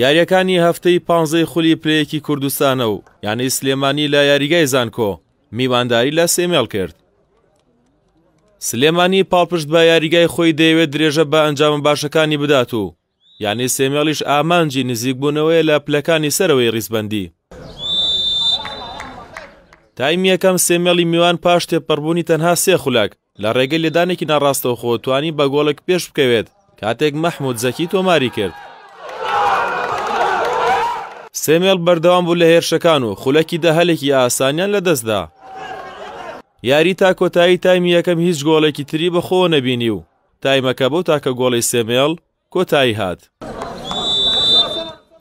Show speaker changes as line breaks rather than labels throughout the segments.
یاریەکانی هەفتەی پانزەی خولی پلەیەکی کوردستانە و یانەی سلێمانی لە یاریگای زانکۆ میوانداری لە سێمێڵ کرد. سلێمانی پاڵپشت بە یاریگای خۆی دەیەوێت درێژە بە ئەنجامە باشەکانی بدات و یانەی سێمێڵیش ئامانجی نزیکبوونەوەیە لە پلەکانی سەرەوەی ڕیزبەندی. تایمی یەکەم سێمێڵی میوان پاش تێپەڕبوونی تەنها سێ خولەک لە ڕێگەی لێدانێکی ناڕاستەوخۆ توانی بە گۆڵێک پێش بکەوێت کاتێک مەحمود زەکی تۆماری کرد. سێمێڵ بەردەوام بوو لە هێرشەکان و خولەکی دە هەلێکی ئاسانیان لەدەستدا. یاری تا کۆتایی تایمی یەکەم هیچ گۆڵێکی تری بەخۆوە نەبینی و تایمەکە بەو تاکە گۆڵی سێمێڵ کۆتایی هات.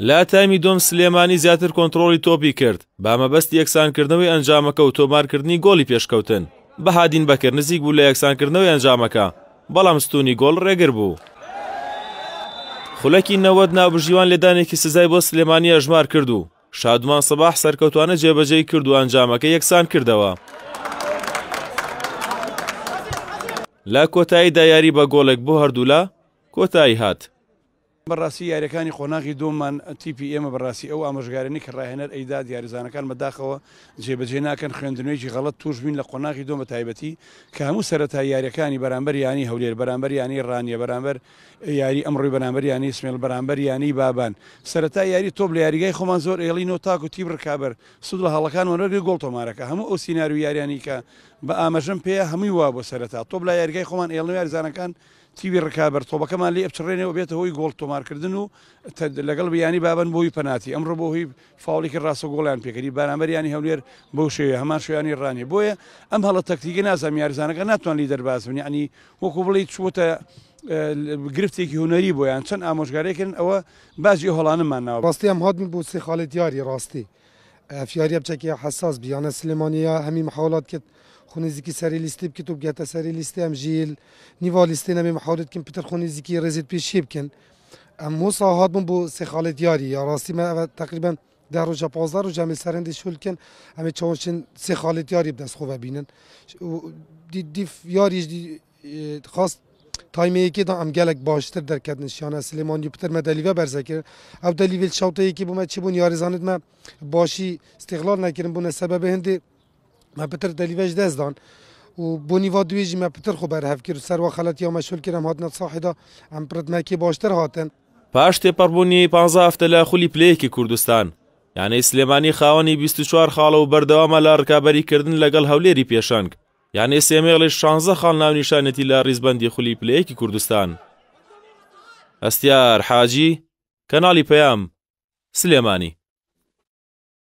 لە تایمی دووەم سلێمانی زیاتر کۆنتڕۆڵی تۆپی کرد بە مەبەستی یەکسانکردنەوەی ئەنجامەکە و تۆمارکردنی گۆڵی پێشکەوتن. بەهادین بەکر نزیک بوو لە یەکسانکردنەوەی ئەنجامەکە، بەڵام ستوونی گۆڵ ڕێگر بوو. خولەکی 90 ناوبژیوان لێدانێکی سزای بۆ سلێمانی ئەژمار کرد و شادمان سەباح سەرکەوتوانە جێبەجێی کرد و ئەنجامەکە یەکسان کردەوە. لە کۆتاییدا یاری بە گۆڵێک بۆ هەردوولا کۆتایی هات.
بەڕاستی یاریەکانی قۆناغی دووەممان تیپی ئێمە بەڕاستی ئەو ئامۆژگاریانەی کە ڕاهێنەر ئەیدات یاریزانەکان بەداخەوە جێبەجێ ناکەن خوێندنەوەیەکی غەڵەت توش بووین لە قۆناغی دووەم بەتایبەتی کە هەموو سەرەتای یاریەکانی بەرامبەر یانەی هەولێر بەرامبەر یانەی ڕانیە بەرامبەر یاری ئەمڕۆی بەرامبەر یانەی سمێڵ بەرامبەر یانەی بابان سەرەتای یاری تۆپ لە یاریگای خۆمان زۆر ئێڵینەوە تاکو تیپ ڕکابەر سود لە هەڵەکانمان وەرگری گۆڵ تۆمارەکە هەموو ئەو سیناریۆ یاریانی کە بە ئامەژەم پێیە هەمووی وابوو سەرەتا تۆپ لە یاریگای خۆمان ئێڵنەوە یاریزانەکان تیپی ڕکابەر تۆپەکەمان لێ ئەپچڕێنێ و بێتە هۆی گۆڵ تۆمارکردن و لەگەڵ یانی بابان بۆ هۆی پەناتی ئەمڕۆ بۆ هۆی فاوڵێکی ڕاستە گۆڵیان پێکردی بەرامبەر یانی هەولێر بەو شێوەیە هەمان شێوانی ڕانیە بۆیە ئەم هەڵە تەکتیکە نازانم یاریزانەکان ناتوان لی دەرباز بن یعنی وەکو بڵێی چووەتە گرفتێکی هونەری بۆیان چەند ئامۆژگارێکن ئەوە باجی ئەو هەڵانەمان ناوە.
ڕاستی ئەم هاتن بۆ سێ خاڵێ دیاری ڕاستی ئەف یاریە بچەکی حەساس بی یانە سلێمانیە هەمی محاولات کرد خو نزیکی سەری لیستی بکت و بگاتە سەری لیستی ئەم ژیل نیوا لیستی نەمی محاولت کن پتر خو نزیکی ڕێزیت پێشی بکەن ئەم موسا هاتبوون بۆ سێ خاڵێ دیاری یا ڕاستی مە ئەوە تقریبا 10 ڕۆژە 15 ڕۆژ ئەمێ سەرندی شول کن ئەمێ چاوشن سێ خاڵێ دیاری بدەست خۆ ببینن دی دی یاریش دی خواست تایمەیەکێدا ئەم gelek باشتر دەرکەتن شیانە سلێمانی پتر مە دەلیڤە بەرزە کرد ئەو دەلیڤل شەوتەیەکی بوومە چی بوون یاریزانت مە باشی استغلال نەکردن بوونە سەبەب هەندێ مە پتر دەلیڤەش دەستدان و بۆ نیوا دوێژی مە پتر خۆ بەرهەف کرد و سەروە خەلەتیا مەشول کرد ئەم هاتنە ساحێدا ئەم پرتمەکی باشتر هاتن.
پاش تێپەڕبوونی پانزە هەفتە لە خولی پلەیەکی کوردستان، یانەی سلێمانی خاوەنی 24 خاڵە و بەردەوامە لە ڕکابەریکردن لەگەڵ هەولێری پێشەنگ، یانەی سێمێڵیش شانزە خاڵ ناونیشانێتی لە ڕیزبەندی خولی پلەیەکی کوردستان. هەستیار حاجی، کەناڵی پەیام، سلێمانی.